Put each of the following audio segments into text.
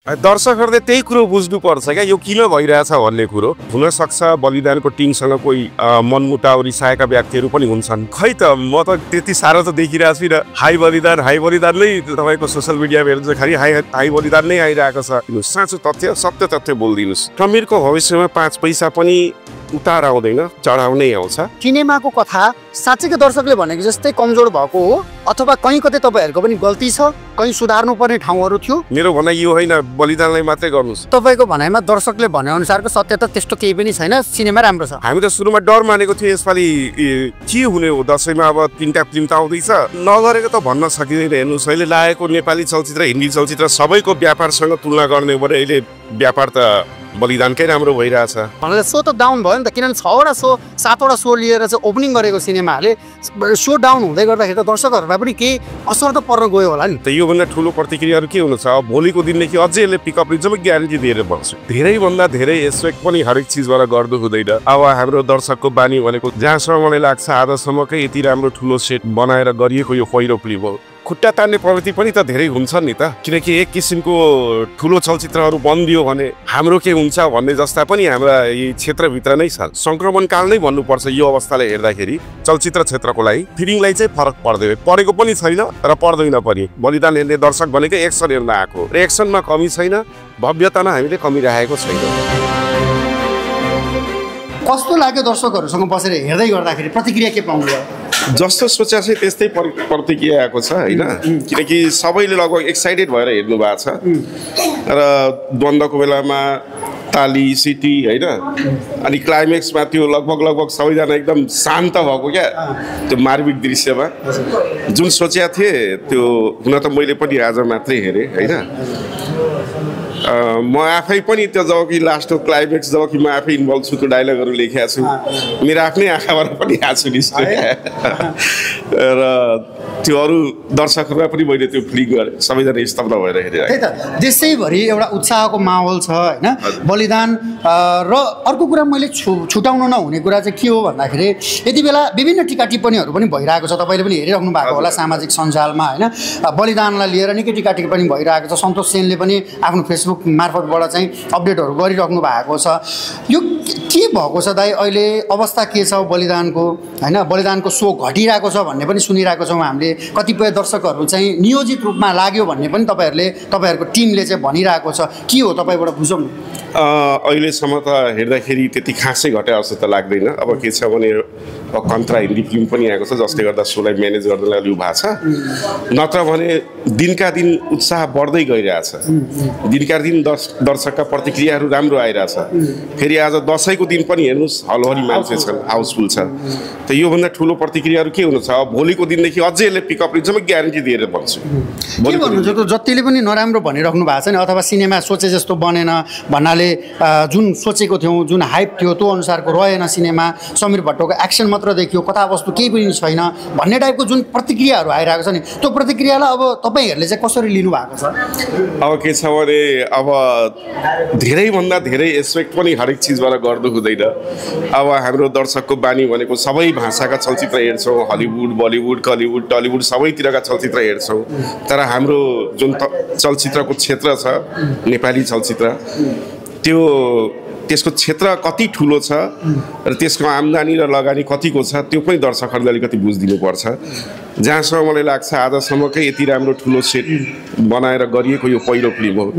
दर्शकहरूले त्यही कुरो बुझ्नुपर्छ क्या, यो किन भइरहेछ भन्ने कुरो। हुनसक्छ बलिदानको टिमसँग कोही मनमुटाउ रिसाएका व्यक्तिहरू पनि हुन्छन्। खै त म त त्यति साह्रो त देखिरहेको छुइनँ। हाई बलिदान नै तपाईँको सोसियल मिडियामा हेर्दाखेरि हाई बलिदान नै आइरहेको छ। साँचो तथ्य सत्य तथ्य बोलिदिनुहोस्। समीरको भविष्यमा 5 पैसा पनि उतार आउँदैन, चढाउनै आउँछ। सिनेमाको कथा साँच्चैको दर्शकले भनेको जस्तै कमजोर भएको हो अथवा कहीँ कतै तपाईँहरूको पनि गल्ती छ, कहीँ सुधार्नुपर्ने ठाउँहरू थियो? मेरो भनाइ यो होइन, बलिदानलाई मात्रै गर्नुहोस्। तपाईँको भनाइमा दर्शकले भने अनुसारको सत्य त त्यस्तो केही पनि छैन, सिनेमा राम्रो छ। हामी त सुरुमा डर मानेको थियो यसपालि के हुने हो, दसैँमा अब 3टा फिल्म त आउँदैछ, नगरेको त भन्न सकिँदैन। हेर्नुहोस् अहिले लागेको नेपाली चलचित्र हिन्दी चलचित्र सबैको व्यापारसँग तुलना गर्ने भने अहिले व्यापार त बलिदानकै राम्रो भइरहेछ। भनेर सो त डाउन भयो नि त, किनभने 6वटा सो 7वटा सो लिएर चाहिँ ओपनिङ गरेको सिनेमाहरूले सो डाउन हुँदै गर्दाखेरि त दर्शकहरूलाई पनि केही असर त पर्न गयो होला नि। त योभन्दा ठुलो प्रतिक्रियाहरू के हुनु छ? अब भोलिको दिनदेखि अझै यसले पिकअप लिन्छ, म ग्यारेन्टी दिएर भन्छु। धेरैभन्दा धेरै एक्सपेक्ट पनि हरेक चिजबाट गर्नु हुँदैन। अब हाम्रो दर्शकको बानी भनेको जहाँसम्म मलाई लाग्छ आजसम्मकै यति राम्रो ठुलो सेट बनाएर गरिएको यो पहिलो फिल्म हो। खुट्टा तान्ने प्रवृत्ति पनि त धेरै हुन्छन् नि त, किनकि एक किसिमको ठुलो चलचित्रहरू बन्दियो भने हाम्रो के हुन्छ भन्ने जस्ता पनि हाम्रा यी क्षेत्रभित्र नै छ। सङ्क्रमण काल नै भन्नुपर्छ यो अवस्थाले हेर्दाखेरि चलचित्र क्षेत्रको लागि। फिलिङलाई चाहिँ फरक परेको पनि छैन र पर्दैन पनि। बलिदान हेर्ने दर्शक भनेको एक्सन हेर्न आएको, र एक्सनमा कमी छैन, भव्यतामा हामीले कमी राखेको छैन। कस्तो लाग्यो दर्शकहरूसँग बसेर हेर्दै गर्दाखेरि, प्रतिक्रिया के पाउनुभयो? जस्तो सोचे चाहिँ त्यस्तै प्रतिक्रिया आएको छ होइन, किनकि सबैले लगभग एक्साइटेड भएर हेर्नु भएको छ र द्वन्द्वको बेलामा ताली सिटी होइन, अनि क्लाइमेक्समा त्यो लगभग सबैजना एकदम शान्त भएको क्या त्यो मार्मिक दृश्यमा जुन सोचेको थिएँ त्यो हुन त मैले पनि आज मात्रै हेरेँ होइन। म आफै पनि त्यो जब कि लास्टको क्लाइमेक्स जब कि म आफै इन्भल्भ छु त्यो डायलगहरू लेखेको छु, मेरो आफ्नै आँखाबाट पनि आँसु निस्क्यो र त्यो अरू दर्शकहरूमा पनि मैले त्यो फिलिङ गरेँ, सबैजना स्तब्ध भएर हेरेँ। त्यही त देशैभरि एउटा उत्साहको माहौल छ होइन बलिदान। र अर्को कुरा मैले छुटाउनु नहुने कुरा चाहिँ के हो भन्दाखेरि यति बेला विभिन्न टिका टिप्पणीहरू पनि भइरहेको छ, तपाईँले पनि हेरिराख्नु भएको होला सामाजिक सञ्जालमा होइन। बलिदानलाई लिएर निकै टिका टिप्पणी भइरहेको छ। सन्तोष सेनले पनि आफ्नो फेसबुक मार्फतबाट चाहिँ अपडेटहरू गरिराख्नु भएको छ। यो के भएको छ दाइ, अहिले अवस्था के छ बलिदानको होइन? बलिदानको सो घटिरहेको छ भन्ने पनि सुनिरहेको छौँ हामीले। कतिपय दर्शकहरू चाहिँ नियोजित रूपमा लाग्यो भन्ने पनि तपाईँहरूको टिमले चाहिँ भनिरहेको छ। के हो तपाईँबाट बुझौँ न। अहिलेसम्म त हेर्दाखेरि त्यति खासै घटे जस्तो त लाग्दैन। अब के छ भने कन्त्रा हिन्दी फिल्म पनि आएको छ जसले गर्दा सोलाई म्यानेज गर्नलाई लु भएको छ, नत्र भने दिनका दिन उत्साह बढ्दै गइरहेछ। दिनका दिन दर्शकका प्रतिक्रियाहरू राम्रो आइरहेछ। फेरि आज दसैँको दिन पनि हेर्नुहोस् हलहरी मान्छे छन्, हाउसफुल छ। त योभन्दा ठुलो प्रतिक्रियाहरू के हुनु छ? अब भोलिको दिनदेखि अझै यसले पिकअप लिन्छ, म ग्यारेन्टी दिएर भन्छु। के भन्नुहुन्छ त, जतिले पनि नराम्रो भनिराख्नु भएको छ नि अथवा सिनेमा सोचे जस्तो बनेन भन्नाले जुन सोचेको थियौँ, जुन हाइप थियो त्यो अनुसारको रहेन सिनेमा, समीर भट्टको एक्सन मात्र देखियो, कथावस्तु केही पनि छैन भन्ने टाइपको जुन प्रतिक्रियाहरू आइरहेको छ नि, त्यो प्रतिक्रियालाई अब तपाईँहरूले चाहिँ कसरी लिनु भएको छ? अब के छ भने अब धेरैभन्दा धेरै एक्सपेक्ट पनि हरेक चिजबाट गर्नु हुँदैन। अब हाम्रो दर्शकको बानी भनेको सबै भाषाका चलचित्र हेर्छौँ, हलिउड बलिउड कलिउड टलिउड सबैतिरका चलचित्र हेर्छौँ, तर हाम्रो जुन चलचित्रको क्षेत्र छ नेपाली चलचित्र त्यसको क्षेत्र कति ठुलो छ र त्यसको आम्दानी र लगानी कतिको छ त्यो पनि दर्शकहरूले अलिकति बुझिदिनुपर्छ। जहाँसम्म मलाई लाग्छ आजसम्मकै यति राम्रो ठुलो सेट बनाएर गरिएको यो पहिलो फिल्म हो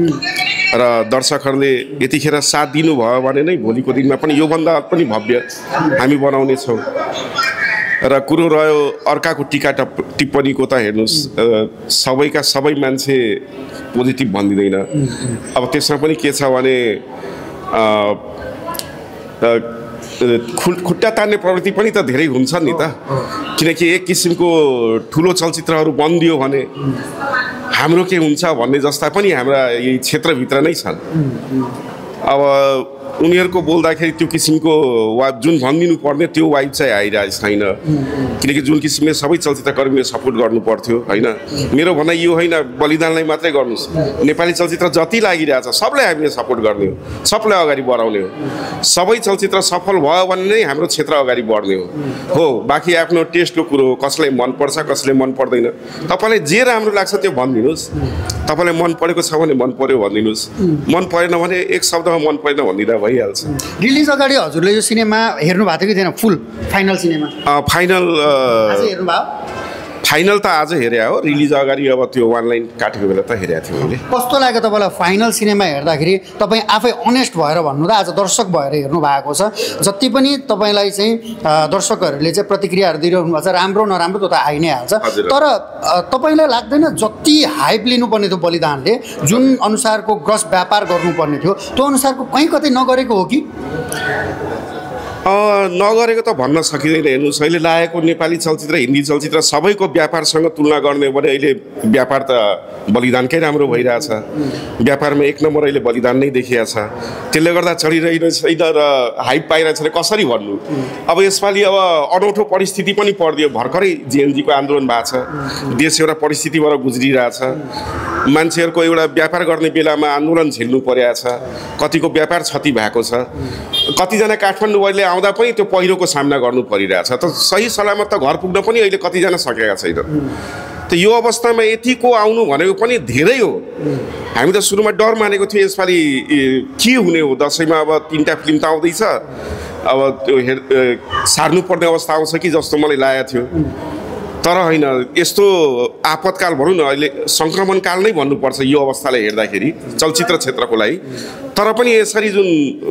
र दर्शकहरूले यतिखेर साथ दिनुभयो भने नै भोलिको दिनमा पनि योभन्दा पनि भव्य हामी बनाउनेछौँ। र कुरो रह्यो अर्काको टिका टिप्पणीको त हेर्नुहोस् सबैका सबै मान्छे पोजिटिभ भनिदिँदैन। अब त्यसमा पनि के छ भने खुट्टा तान्ने प्रवृत्ति पनि त धेरै हुन्छ नि त, किनकि एक किसिमको ठुलो चलचित्रहरू बन्दियो भने हाम्रो के हुन्छ भन्ने जस्ता पनि हाम्रा यही क्षेत्रभित्र नै छन्। अब उनीहरूको बोल्दाखेरि त्यो किसिमको जुन भनिदिनु पर्ने त्यो वाइब चाहिँ आइरहेको छैन किनकि जुन किसिमले सबै चलचित्रकर्मीले सपोर्ट गर्नु पर्थ्यो होइन मेरो भनाइ यो होइन बलिदानलाई मात्रै गर्नुहोस् नेपाली चलचित्र जति लागिरहेछ सबलाई हामीले सपोर्ट गर्ने हो सबलाई अगाडि बढाउने हो सबै चलचित्र सफल भयो भने नै हाम्रो क्षेत्र अगाडि बढ्ने हो बाँकी आफ्नो टेस्टको कुरो हो कसलाई मनपर्छ कसले मन पर्दैन तपाईँलाई जे राम्रो लाग्छ त्यो भनिदिनुहोस् तपाईँलाई मन परेको छ भने मन पर्यो भनिदिनुहोस् मन परेन भने एक शब्दमा मन परेन भनिदिँदा भइहाल्छ रिलिज अगाडि हजुरले यो सिनेमा हेर्नु भएको थियो कि थिएन फुल फाइनल सिनेमा फाइनल त आज हेरे हो रिलिज अगाडि अब त्यो अनलाइन काटेको बेला त हेरेको थियो मैले कस्तो लाग्यो तपाईँलाई फाइनल सिनेमा हेर्दाखेरि तपाईँ आफै अनेस्ट भएर भन्नु त आज दर्शक भएर हेर्नु भएको छ जति पनि तपाईँलाई चाहिँ दर्शकहरूले चाहिँ प्रतिक्रियाहरू दिइरहनु भएको छ राम्रो नराम्रो त्यो त आइ नै हाल्छ तर तपाईँलाई लाग्दैन जति हाइप लिनुपर्ने थियो बलिदानले जुन अनुसारको ग्रस व्यापार गर्नुपर्ने थियो त्यो अनुसारको कहीँ कतै नगरेको हो कि नगरेको त भन्न सकिँदैन हेर्नुहोस् अहिले लागेको नेपाली चलचित्र हिन्दी चलचित्र सबैको व्यापारसँग तुलना गर्ने हो भने अहिले व्यापार त बलिदानकै राम्रो भइरहेछ व्यापारमा एक नम्बर अहिले बलिदान नै देखिएको छ त्यसले गर्दा चढिरहेको छैन र हाइप पाइरहेको छैन कसरी भन्नु अब यसपालि अब अनौठो परिस्थिति पनि परिदियो भर्खरै जेएनजीको आन्दोलन भएको छ देश एउटा परिस्थितिबाट गुज्रिरहेछ मान्छेहरूको एउटा व्यापार गर्ने बेलामा आन्दोलन झेल्नु परेको छ कतिको व्यापार क्षति भएको छ कतिजना काठमाडौँहरूले आउँदा पनि त्यो पहिरोको सामना गर्नु परिरहेछ त सही सलामत त घर पुग्न पनि अहिले कतिजना सकेका छैन त यो अवस्थामा यतिको आउनु भनेको पनि धेरै हो हामी त सुरुमा डर मानेको थियो यसपालि के हुने हो दसैँमा अब 3टा फिल्म त आउँदैछ अब त्यो सार्नुपर्ने अवस्था आउँछ कि जस्तो मलाई लागेको थियो तर होइन यस्तो आपतकाल भनौँ न अहिले सङ्क्रमणकाल नै भन्नुपर्छ यो अवस्थालाई हेर्दाखेरि चलचित्र क्षेत्रको लागि तर पनि यसरी जुन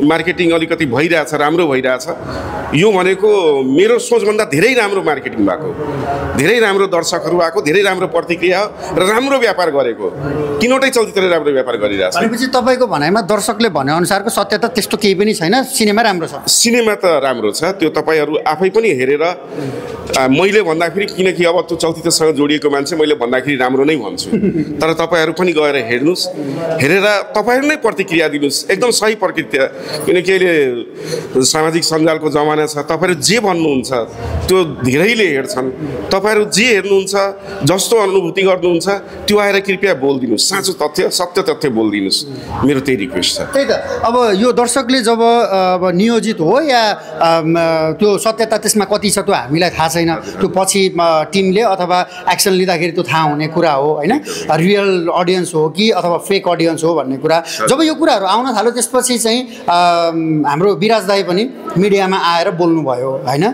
मार्केटिङ अलिकति भइरहेछ राम्रो भइरहेछ यो भनेको मेरो सोचभन्दा धेरै राम्रो मार्केटिङ भएको धेरै राम्रो दर्शकहरू आएको धेरै राम्रो प्रतिक्रिया र राम्रो व्यापार गरेको तीनवटै चलचित्रले राम्रो व्यापार गरिरहेछ भनेपछि तपाईँको भनाइमा दर्शकले भनेअनुसारको सत्यता त्यस्तो केही पनि छैन सिनेमा राम्रो छ सिनेमा त राम्रो छ त्यो तपाईँहरू आफै पनि हेरेर मैले भन्दाखेरि किनकि अब त्यो चलचित्रसँग जोडिएको मान्छे मैले भन्दाखेरि राम्रो नै भन्छु तर तपाईँहरू पनि गएर हेर्नुहोस् हेरेर तपाईँहरू नै प्रतिक्रिया दिनुहोस् एकदम सही प्रतिक्रिया किनकि अहिले सामाजिक सञ्जालको जमाना छ तपाईँहरू जे भन्नुहुन्छ त्यो धेरैले हेर्छन् तपाईँहरू जे हेर्नुहुन्छ जस्तो अनुभूति गर्नुहुन्छ त्यो आएर कृपया बोलिदिनुहोस् साँचो तथ्य सत्य तथ्य बोलिदिनुहोस् मेरो त्यही रिक्वेस्ट छ त्यही त अब यो दर्शकले जब अब नियोजित हो या त्यो सत्यता त्यसमा कति छ त्यो हामीलाई थाहा छैन त्यो पछि टिमले अथवा एक्सन लिँदाखेरि त्यो थाहा हुने कुरा हो होइन रियल अडियन्स हो कि अथवा फेक अडियन्स हो भन्ने कुरा जब यो कुराहरू आउन थाल्यो त्यसपछि चाहिँ हाम्रो विराज दाई पनि मिडियामा आएर बोल्नुभयो होइन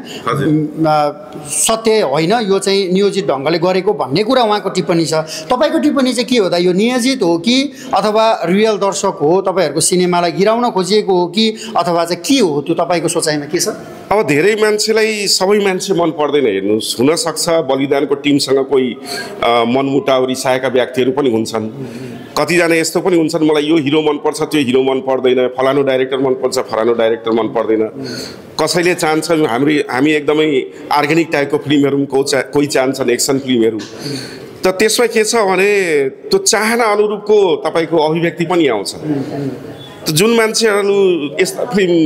सत्य होइन यो चाहिँ नियोजित ढङ्गले गरेको भन्ने कुरा उहाँको टिप्पणी छ तपाईँको टिप्पणी चाहिँ के हो त यो नियोजित हो कि अथवा रियल दर्शक हो तपाईँहरूको सिनेमालाई गिराउन खोजिएको हो कि अथवा चाहिँ के हो त्यो तपाईँको सोचाइमा के छ अब धेरै मान्छेलाई सबै मान्छे मन पर्दैन हेर्नुहोस् हुनसक्छ बलिदानको टिमसँग कोही मनमुटाउ रिसाएका व्यक्तिहरू पनि हुन्छन् कतिजना यस्तो पनि हुन्छन् मलाई यो हिरो मनपर्छ त्यो हिरो मन पर्दैन फलानु डाइरेक्टर मनपर्छ फलानु डाइरेक्टर मन पर्दैन कसैले चाहन्छ हामी एकदमै अर्ग्यानिक टाइपको फिल्महरू कोही चाहन्छन् एक्सन फिल्महरू त त्यसमा के छ भने त्यो चाहना अनुरूपको तपाईँको अभिव्यक्ति पनि आउँछ त जुन मान्छेहरू यस्ता फिल्म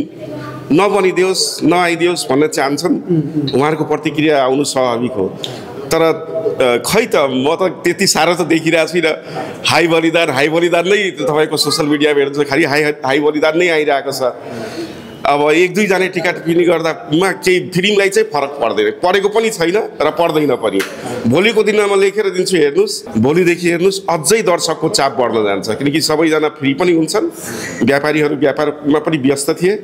नबनिदियोस् नआइदियोस् भन्न चाहन्छन् उहाँहरूको प्रतिक्रिया आउनु स्वाभाविक हो तर खै त म त त्यति साह्रो त देखिरहेको छुइनँ हाई बलिदान नै तपाईँको सोसियल मिडियामा हेर्नु खालि हाई बलिदान नै आइरहेको छ अब एक दुईजना टिका टिप्पणी गर्दामा केही फिल्मलाई चाहिँ फरक पर्दैन परेको पनि छैन र पर्दैन पनि भोलिको दिनमा म लेखेर दिन्छु हेर्नुहोस् भोलिदेखि हेर्नुहोस् अझै दर्शकको चाप बढ्न जान्छ किनकि सबैजना फ्री पनि हुन्छन् व्यापारीहरू व्यापारमा पनि व्यस्त थिए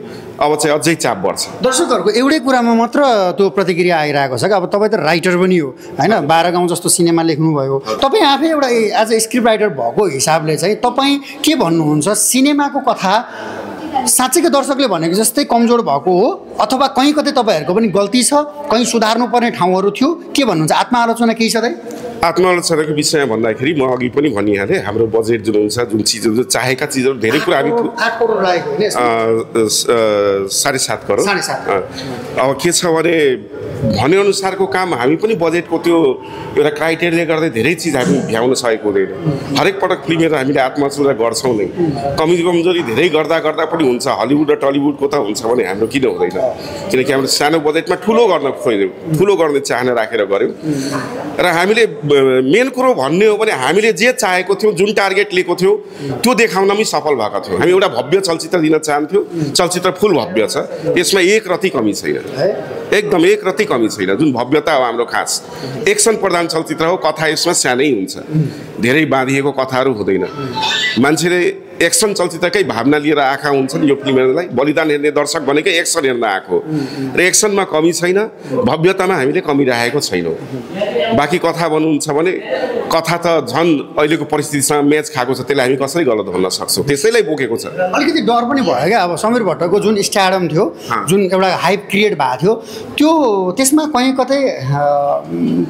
अब चाहिँ अझै चाप बढ्छ दर्शकहरूको एउटै कुरामा मात्र त्यो प्रतिक्रिया आइरहेको छ कि अब तपाईँ त राइटर पनि हो होइन 12 गाउँ जस्तो सिनेमा लेख्नुभयो तपाईँ आफै एउटा एज अ स्क्रिप्ट राइटर भएको हिसाबले चाहिँ तपाईँ के भन्नुहुन्छ सिनेमाको कथा साँच्चैको दर्शकले भनेको जस्तै कमजोर भएको हो अथवा कहीँ कतै तपाईँहरूको पनि गल्ती छ कहीँ सुधार्नुपर्ने ठाउँहरू थियो के भन्नुहुन्छ आत्मआलोचना केही छ त आत्मआलोचनाको विषयमा भन्दाखेरि म अघि पनि भनिहालेँ हाम्रो बजेट जुन हुन्छ जुन चिजहरू चाहेका चिजहरू धेरै कुरा हामी 8 करोड लागेको 7.5 करोड अब के छ भने भनेअनुसारको काम हामी पनि बजेटको त्यो एउटा क्राइटेरियाले गर्दा धेरै चिज हामी भ्याउन सकेको हुँदैन। हरेक पटक फिल्म हेरेर हामीले आत्महत्या गर्छौँ नै। कमजोरी धेरै गर्दा पनि हुन्छ। हलिउड र टलिउडको त हुन्छ भने हाम्रो किन हुँदैन? किनकि हाम्रो सानो बजेटमा ठुलो गर्ने चाहना राखेर गऱ्यौँ र हामीले मेन कुरो भन्ने हो भने हामीले जे चाहेको थियौँ, जुन टार्गेट लिएको थियौँ त्यो देखाउनमै सफल भएका थियौँ। हामी एउटा भव्य चलचित्र दिन चाहन्थ्यौँ। चलचित्र फुल भव्य छ, यसमा एक रति कमी छैन, एकदम एक रति कमी छैन। जुन भव्यता हो हाम्रो खास एक्सन प्रधान चलचित्र हो। कथा यसमा सानै हुन्छ, धेरै बाँधिएको कथाहरू हुँदैन। मान्छेले एक्सन चलचित्रकै भावना लिएर आएका हुन्छन् यो फिल्म हेर्नलाई। बलिदान हेर्ने दर्शक भनेकै एक्सन हेर्न आएको र एक्सनमा कमी छैन, भव्यतामा हामीले कमी राखेको छैनौँ। बाँकी कथा भन्नुहुन्छ भने कथा त झन् अहिलेको परिस्थितिसँग म्याच खाएको छ, त्यसलाई हामी कसरी गलत भन्न सक्छौँ? त्यसैलाई बोकेको छ। अलिकति डर पनि भयो क्या। अब समीर भट्टको जुन स्टारडम थियो, जुन एउटा हाइप क्रिएट भएको थियो, त्यो त्यसमा कहीँ कतै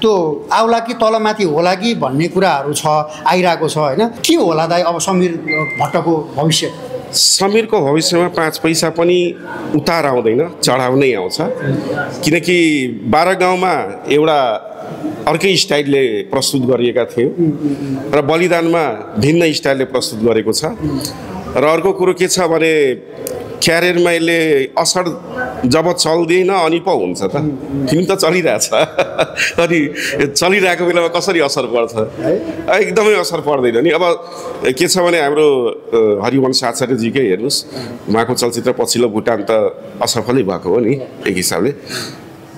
त्यो आउला कि तलमाथि होला कि भन्ने कुराहरू छ, आइरहेको छ होइन? के होला दाइ अब समीर भट्टको भविष्य? समीरको भविष्यमा 5 पैसा पनि उतार आउँदैन, चढाउ नै आउँछ। किनकि 12 गाउँमा एउटा अर्कै स्टाइलले प्रस्तुत गरिएका थिए र बलिदानमा भिन्न स्टाइलले प्रस्तुत गरेको छ। र अर्को कुरो के छ भने क्यारियरमा यसले असर जब चल्दैन अनि पो हुन्छ त। फिल्म त चलिरहेछ अनि चलिरहेको बेलामा कसरी असर पर्छ? एकदमै असर पर्दैन नि। अब के छ भने हाम्रो हरिवंश आचार्यजीकै हेर्नुहोस्, उहाँको चलचित्र पछिल्लो भुटान त असफलै भएको हो नि एक हिसाबले।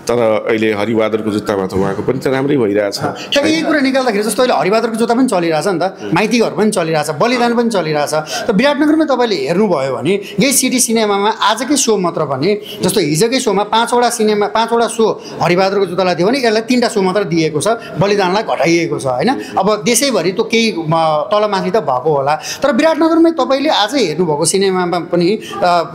तर अहिले हरिबहादुरको जुत्तामा त उहाँको पनि त राम्रै भइरहेछ। ठ्याक्कै यही कुरा निकाल्दाखेरि जस्तो अहिले हरिबहादुरको जुत्ता पनि चलिरहेछ नि त, माइती घर पनि चलिरहेछ, बलिदान पनि चलिरहेछ। त विराटनगरमा तपाईँले हेर्नुभयो भने यही सिटी सिनेमामा आजकै सो मात्र भने जस्तो हिजोकै सोमा 5वटा सो हरिबहादुरको जुत्तालाई दियो भने यसलाई 3टा सो मात्र दिएको छ, बलिदानलाई घटाइएको छ होइन? अब देशैभरि त केही तलमाथि त भएको होला, तर विराटनगरमै तपाईँले आजै हेर्नुभएको सिनेमामा पनि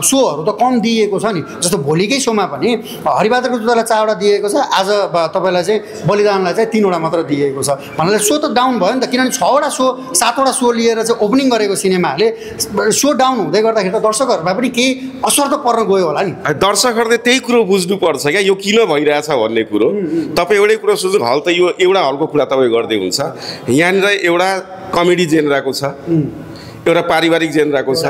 सोहरू त कम दिएको छ नि। जस्तो भोलिकै सोमा पनि हरिबहादुरको जुत्तालाई 4वटा दिएको छ, आज तपाईँलाई चाहिँ बलिदानलाई चाहिँ 3वटा मात्र दिएको छ भन्नाले सो त डाउन भयो नि त। किनभने 6वटा सो 7वटा सो लिएर चाहिँ ओपनिङ गरेको सिनेमाहरूले सो डाउन हुँदै गर्दाखेरि त दर्शकहरूमा पनि केही असर त पर्न गयो होला नि। दर्शकहरूले त्यही कुरो बुझ्नुपर्छ क्या, यो किन भइरहेछ भन्ने कुरो। तपाईँ एउटै कुरो सोच्नु, हल त यो एउटा हलको कुरा तपाईँ गर्दै हुन्छ। यहाँनिर एउटा कमेडी जेनराको छ, एउटा पारिवारिक जेनराको छ,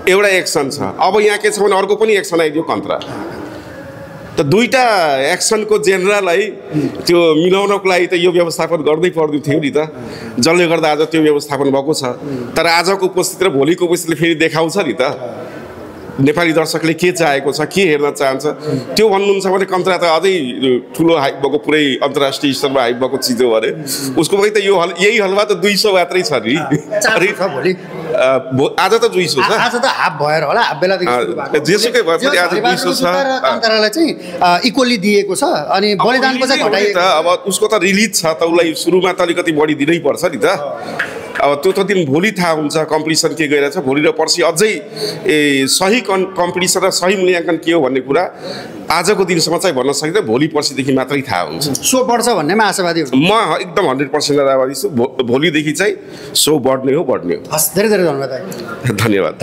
एउटा एक्सन छ। अब यहाँ के छ भने अर्को पनि एक्सन आइदियो कन्त्रा। त दुईटा एक्सनको जेनरललाई त्यो मिलाउनको लागि त यो व्यवस्थापन गर्दै पर्दै थियो नि त, जसले गर्दा आज त्यो व्यवस्थापन भएको छ। तर आजको उपस्थिति र भोलिको उपस्थितिले फेरि देखाउँछ नि त नेपाली दर्शकले के चाहेको छ, के हेर्न चाहन्छ। त्यो भन्नुहुन्छ भने कन्त्रा त अझै ठुलो हाइप भएको, पुरै अन्तर्राष्ट्रिय स्तरमा हाइप भएको चिज हो अरे। उसको पनि त यो हल, यही हलमा त 200 मात्रै छ नि। आज त 200 छ, आज त हाफ भएर होला, हाफ बेलादेखि जेसुकै भए पनि आज 200 छ। कन्त्रालाई चाहिँ इक्वली दिएको छ अनि बलिदानको चाहिँ घटाइएको। अब उसको त रिलिज छ त, उसलाई सुरुमा त अलिकति बढी दिनै पर्छ नि त। अब त्यो त दिन भोलि थाहा हुन्छ कम्पिटिसन के गइरहेछ। भोलि र पर्सि अझै सही कम्पिटिसन र सही मूल्याङ्कन के हो भन्ने कुरा आजको दिनसम्म चाहिँ भन्न सकिँदैन, भोलि पर्सिदेखि मात्रै थाहा हुन्छ। सो बढ्छ भन्नेमा आशावादी हो म, एकदम 100% आशावादी छु। भोलिदेखि चाहिँ सो बढ्ने हो। हस्, धेरै धेरै धन्यवाद। धन्यवाद।